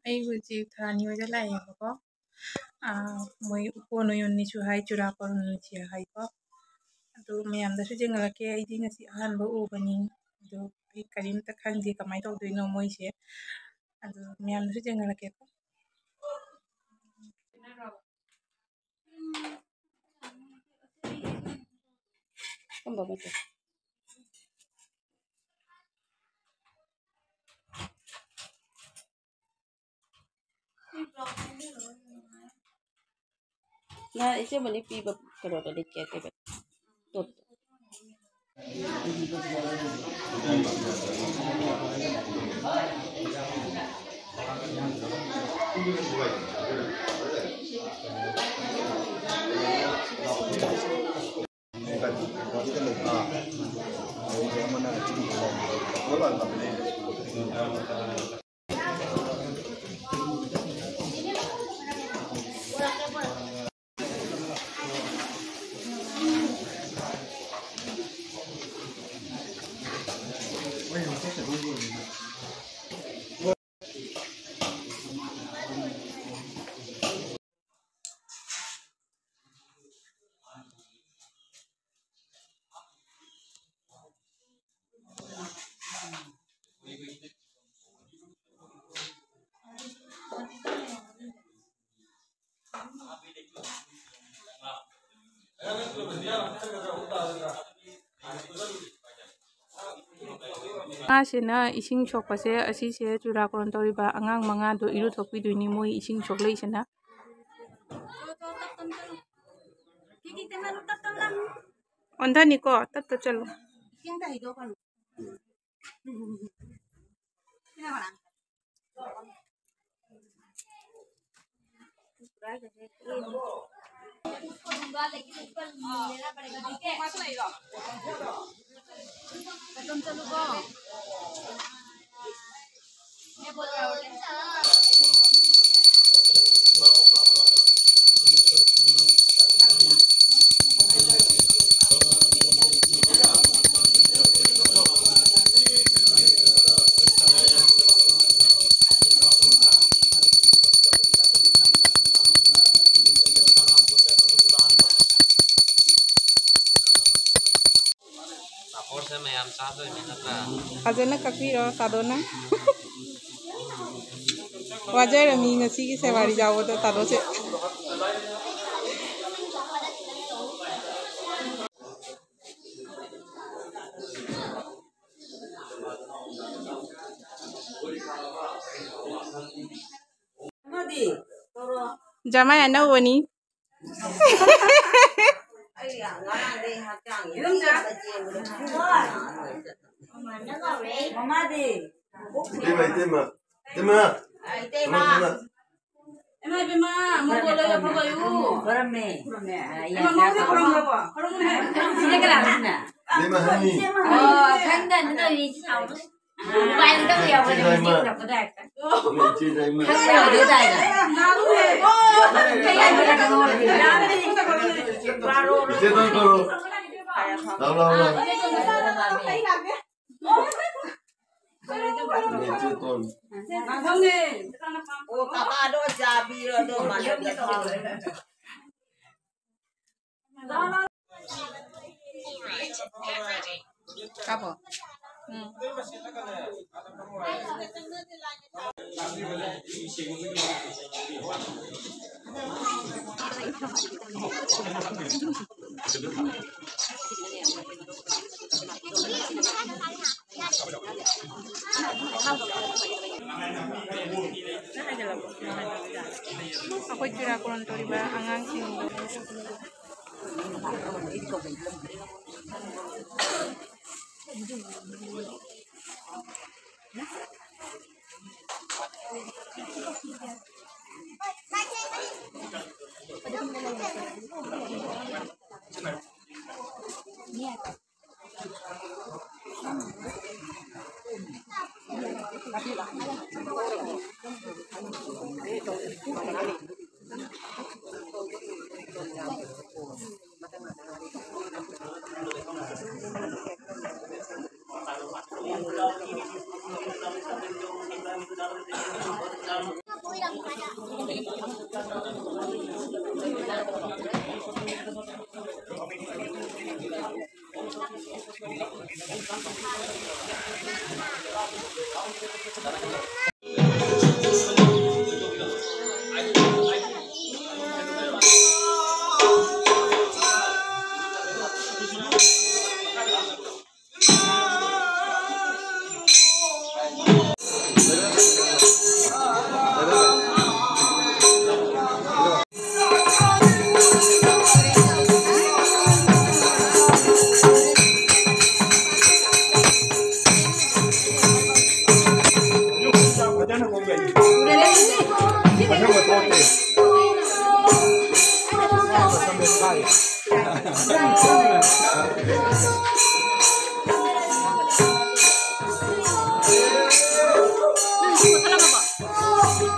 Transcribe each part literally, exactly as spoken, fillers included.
ꯑꯩ ꯍꯧꯖꯤꯛ ꯊꯔꯥꯅꯤ ꯍꯣꯏꯗ ꯂꯥꯛꯑꯦꯕꯀꯣ꯫ ꯑꯥ, ꯃꯣꯏ ꯎꯀꯣꯟ ꯑꯣꯏꯌꯣꯟꯅꯤꯁꯨ ꯍꯥꯏ, ꯆꯨꯔꯥꯀꯣꯔꯣꯟꯅꯤꯁꯨ ꯍꯥꯏꯀꯣ꯫ ꯑꯗꯨ ꯃꯌꯥꯝꯗꯁꯨ ꯌꯦꯡꯍꯜꯂꯛꯀꯦ꯫ ꯑꯩꯗꯤ ꯉꯁꯤ ꯑꯍꯥꯟꯕ ꯎꯕꯅꯤ꯫ ꯑꯗꯨ ꯑꯩ ꯀꯔꯤꯝꯇ ꯈꯪꯗꯦ ꯀꯃꯥꯏꯅ ꯇꯧꯗꯣꯏꯅꯣ ꯃꯣꯏꯁꯦ꯫ ꯑꯗꯨ ꯃꯌꯥꯝꯗꯁꯨ ꯌꯦꯡꯍꯜꯂꯛꯀꯦꯀꯣ꯫ ꯀꯝꯕ ꯃꯆꯨ? ꯅꯍꯥꯟ ꯏꯆꯦ ꯃꯅꯤ ꯄꯤꯕ ꯀꯩꯅꯣꯗꯣ ꯂꯤꯠꯀꯦ ꯍꯥꯏꯕ ꯇꯣꯞꯇꯣ꯫ ꯉꯥꯁꯤꯅ ꯏꯁꯤꯡ ꯁꯣꯛꯄꯁꯦ, ꯑꯁꯤꯁꯦ ꯆꯨꯔꯥꯀꯣꯔꯣꯟ ꯇꯧꯔꯤꯕ ꯑꯉꯥꯡ ꯃꯉꯥꯗꯣ ꯏꯔꯨꯊꯣꯛꯄꯤꯗꯣꯏꯅꯤ, ꯃꯣꯏ ꯏꯁꯤꯡ ꯁꯣꯛꯂꯛꯏꯁꯤꯅ꯫ ꯑꯣꯟꯊꯅꯤꯀꯣ, ꯇꯞ ꯇꯞ ꯆꯠꯂꯨ꯫ ꯄꯣꯠꯁꯦ ꯃꯌꯥꯝ ꯆꯥꯗꯣꯏꯅꯤ ꯅꯠꯇ꯭ꯔꯥ? ꯐꯖꯅ ꯀꯛꯄꯤꯔꯣ ꯇꯥꯗꯣꯅ꯫ ꯋꯥꯖꯔꯝꯃꯤ ꯉꯁꯤꯒꯤ ꯁꯦꯋꯥꯔꯤ ꯌꯥꯎꯕꯗ ꯇꯥꯗꯣꯁꯦ꯫ ꯖꯃꯥꯏ ꯑꯅꯧꯕꯅꯤ꯫ ꯃꯃꯥꯗꯤ꯫ ꯏꯇꯩꯃ, ꯏꯇꯩꯃ, ꯏꯇꯩꯃ꯫ ꯏꯃꯥ, ꯏꯃꯥ꯫ ꯏꯃꯥ, ꯏꯕꯦꯝꯃ, ꯃꯣꯏ ꯀꯣꯜꯂꯣ, ꯌꯥꯐꯝ ꯑꯣꯏꯌꯨ꯫ ꯈꯨꯔꯝꯃꯦ꯫ ꯏꯃꯥ, ꯃꯣꯏꯗꯤ ꯈꯨꯔꯝꯈ꯭ꯔꯕꯣ? ꯈꯨꯔꯝꯃꯨꯅꯦ꯫ ꯁꯤꯅ ꯀꯅꯥꯅꯣ? ꯏꯕꯦꯝꯃ, ꯍꯅꯤ꯫ ꯑꯣ, ꯈꯪꯗꯅ ꯅꯣꯏ ꯁꯥꯎꯅꯨ꯫ ꯃꯣꯕꯥꯏꯜꯗ ꯌꯥꯎꯕꯅꯦ, ꯏꯆꯦ ꯗꯥꯏꯃꯟ꯫ ꯅꯤꯡꯁꯤꯡꯉꯛꯄꯗ ꯍꯦꯛꯇ꯫ ꯏꯆꯦ ꯗꯥꯏꯃꯟ꯫ ꯈꯪꯗꯕꯗꯣ ꯇꯥꯏꯅ꯫ ꯅꯥꯔꯨꯔꯦ꯫ ꯑꯣ, ꯀꯩ ꯍꯥꯏꯅꯣ? ꯏꯆꯦ ꯗꯥꯏꯃꯟ ꯀꯧꯔꯣ꯫ ꯂꯥꯎ, ꯂꯥꯎ, ꯂꯥꯎ꯫ ꯏꯆꯦ ꯇꯣꯟ꯫ ꯑꯣ, ꯀꯀꯥꯗꯣ ꯆꯥꯕꯤꯔꯣ, ꯑꯗꯣ ꯃꯥꯅ ꯀꯥꯞꯄꯣ꯫ ꯎꯝ꯫ ꯑꯩꯈꯣꯏ ꯆꯨꯔꯥꯀꯣꯔꯣꯟ ꯇꯧꯔꯤꯕ ꯑꯉꯥꯡꯁꯤꯡꯗꯣ꯫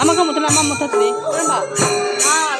ꯑꯃꯒ ꯃꯨꯊꯠꯂ ꯑꯃ ꯃꯨꯊꯠꯇ꯭ꯔꯤ꯫ ꯀꯔꯝꯕ? ꯑꯥ꯫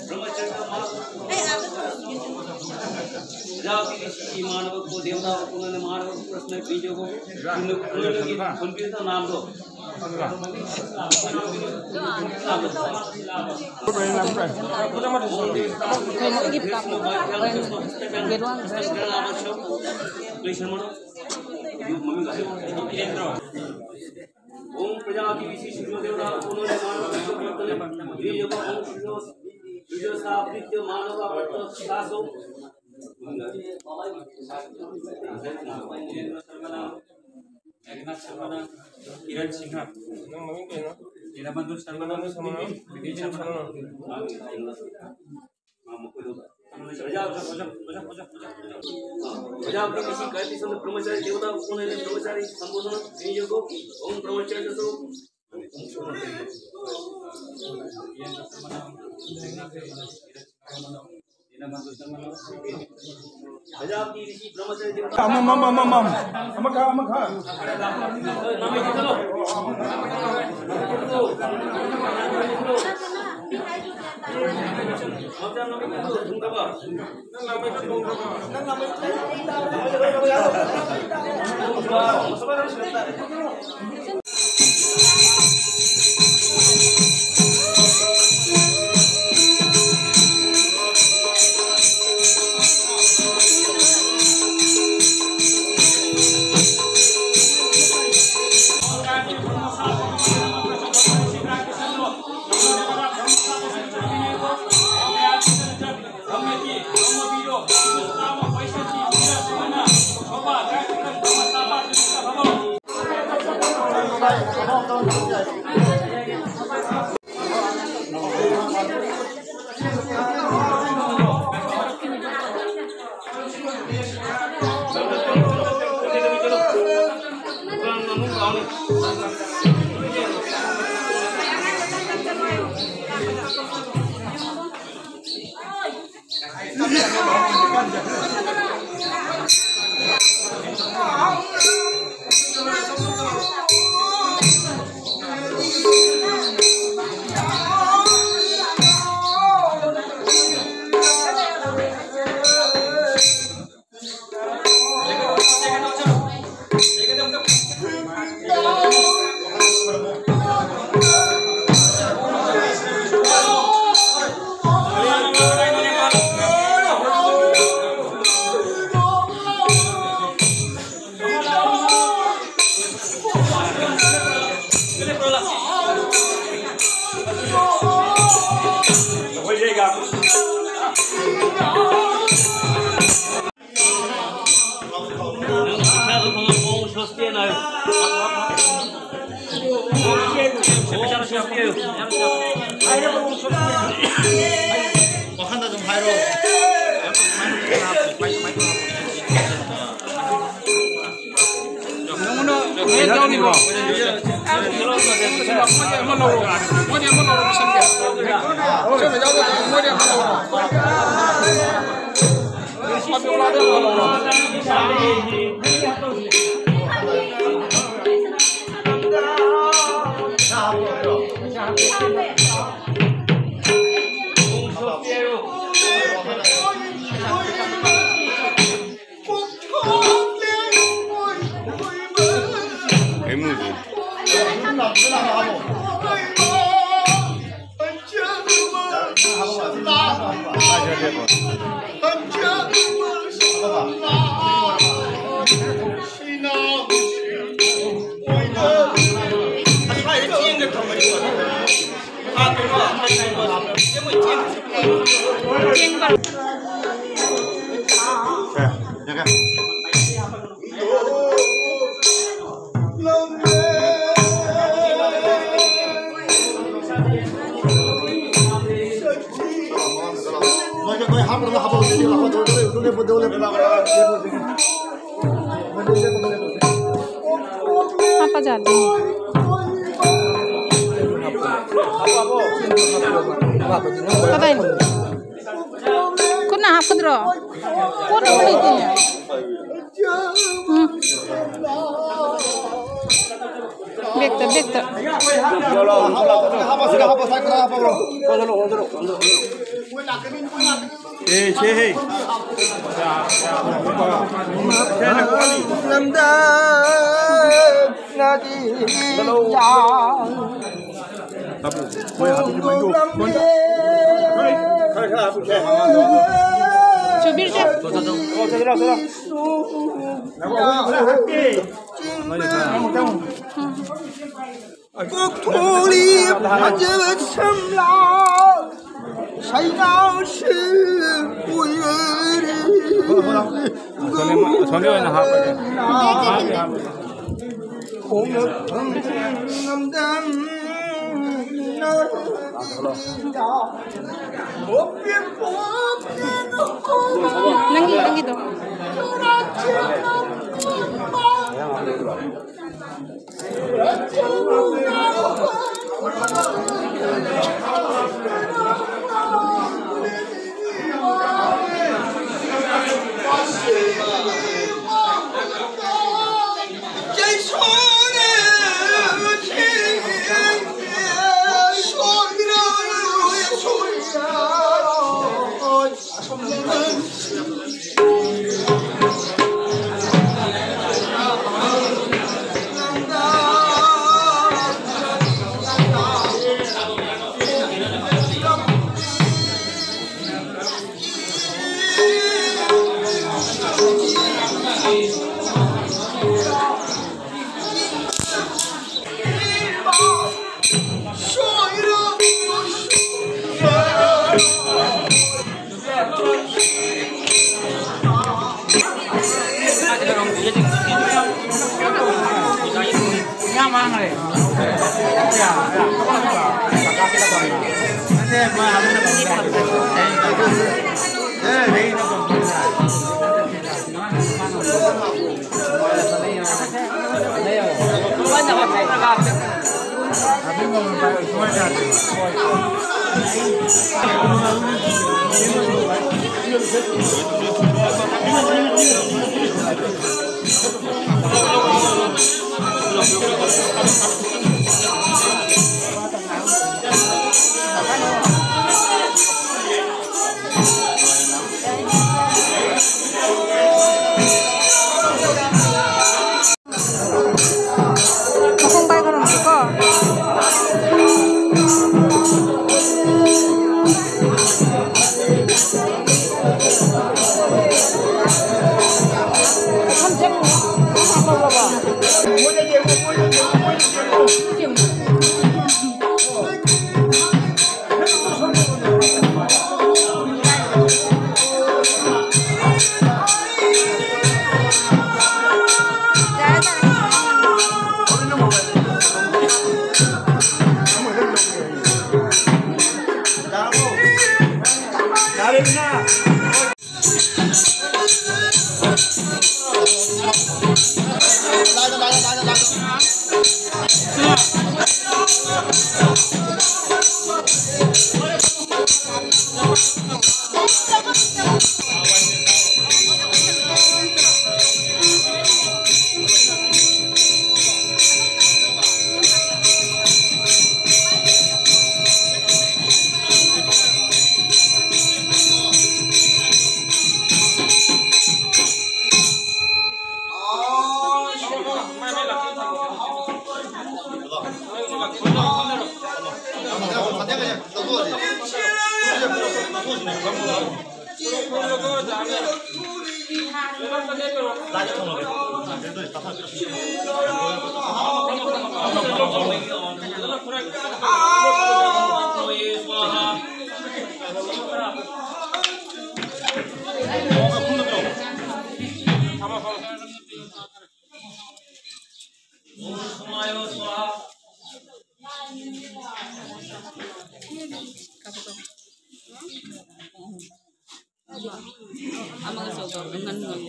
ब्रह्मचर्य मानव प्रजापति ऋषि मानव को देवता, उन्होंने मानव प्रश्न बीजों को उन्होंने उन्होंने उनके तो नाम दो। ओम प्रजापति ऋषि सूर्य देवता, उन्होंने मानव को ये जो ओम सूर्य सूर्य स्थापित मानव का सासो। मेघनाथ शर्मा, किरण सिंह, हीराबंधु शर्मा, विवेचन शर्मा। प्रजापति ऋषि गायत्री संत ब्रह्मचारी देवता, उन्होंने ब्रह्मचारी संबोधन विनियोगो। ओम ब्रह्मचर्य सो। प्रजापति ऋषि ब्रह्मचारी देवता। Mama, mama, mama, mama. Ama ka, ama ka. ꯋꯥꯈꯟꯗ ꯑꯗꯨꯝ ꯍꯥꯏꯔꯣ꯫ ꯅꯪꯉꯣꯟꯗ ꯃꯌꯦꯛ ꯌꯥꯎꯔꯤꯕ꯭ꯔꯣ? ꯃꯣꯏꯗꯤ ꯑꯃ ꯂꯧꯔꯣ꯫ ꯃꯣꯏꯗꯤ ꯑꯃ ꯂꯧꯔꯣ, ꯄꯤꯁꯟꯒꯦ꯫ ꯁꯣꯝꯗ ꯌꯥꯎꯗꯣꯏ ꯇꯥꯔꯗꯤ ꯃꯣꯏꯗꯤ ꯑꯃ ꯂꯧꯔꯣ꯫ ꯄꯥꯄꯤꯌꯣꯂꯥꯗ ꯑꯃ ꯂꯧꯔꯣ꯫ ꯍꯥꯞꯄ ꯌꯥꯗꯦ꯫ ꯀꯗꯥꯏꯅꯣ? ꯈꯨꯠꯅ ꯍꯥꯞꯀꯗ꯭ꯔꯣ? ꯄꯣꯠ ꯑꯃ ꯂꯩꯇꯦꯅꯦ꯫ ꯎꯝ꯫ ꯕꯦꯛꯇ, ꯕꯦꯛꯇ꯫ ꯑꯦ, ꯁꯦ, ꯍꯦ꯫ ꯂꯝꯗꯝ ꯅꯗꯤ ꯌꯥ꯫ ꯆꯨꯕꯤꯔꯁꯦ꯫ ꯀꯣꯛꯊꯣꯛꯂꯤ ꯐꯖꯕ ꯁꯝꯂꯥ ꯁꯩꯅꯥꯎꯁꯤ ꯑꯁꯣꯝꯒꯤ ꯑꯣꯏꯅ ꯍꯥꯞꯄꯒꯦ꯫ ꯅꯪꯒꯤ, ꯅꯪꯒꯤꯗꯣ꯫ ꯃꯈꯣꯡ ꯄꯥꯏꯕ ꯉꯝꯗꯦꯀꯣ꯫ ꯑꯃꯒ ꯆꯧꯗꯣ ꯉꯟ ꯉꯟ꯫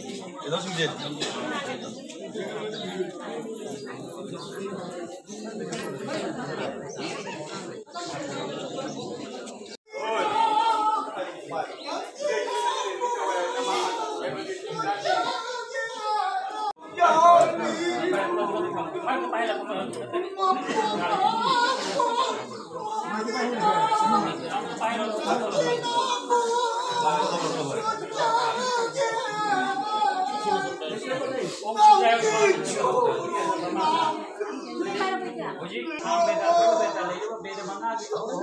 ꯍꯧꯖꯤꯛ ꯊꯥꯡ ꯕꯦꯗ, ꯑꯊꯧꯕ ꯕꯦꯗ ꯂꯩꯔꯤꯕ ꯕꯦꯗ ꯃꯉꯥꯒꯤ ꯑꯍꯨꯝ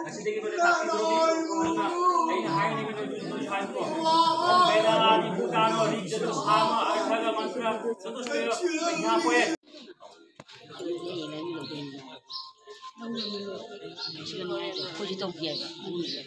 ꯑꯁꯤꯗꯒꯤ ꯂꯣꯏꯅ ꯇꯥꯛꯄꯤꯕ ꯑꯩꯅ ꯍꯥꯏꯔꯤꯕ ꯍꯥꯏꯕꯀꯣ꯫ ꯕꯦꯗ ꯑꯥꯗꯤ ꯚꯨꯇꯥꯅꯣ, ꯔꯤꯛ ꯌꯖꯨꯔ ꯁꯥꯃ, ꯑꯔꯊꯒ ꯃꯟꯇ꯭ꯔ, ꯆꯇꯨꯁ꯭ꯇꯣꯌ ꯄ꯭ꯔꯖ꯭ꯅꯥ ꯀꯣꯌꯦ꯫ ꯑꯩꯈꯣꯏꯁꯨ ꯇꯧꯈꯤ ꯍꯥꯏꯕ ꯑꯅꯤꯁꯦ꯫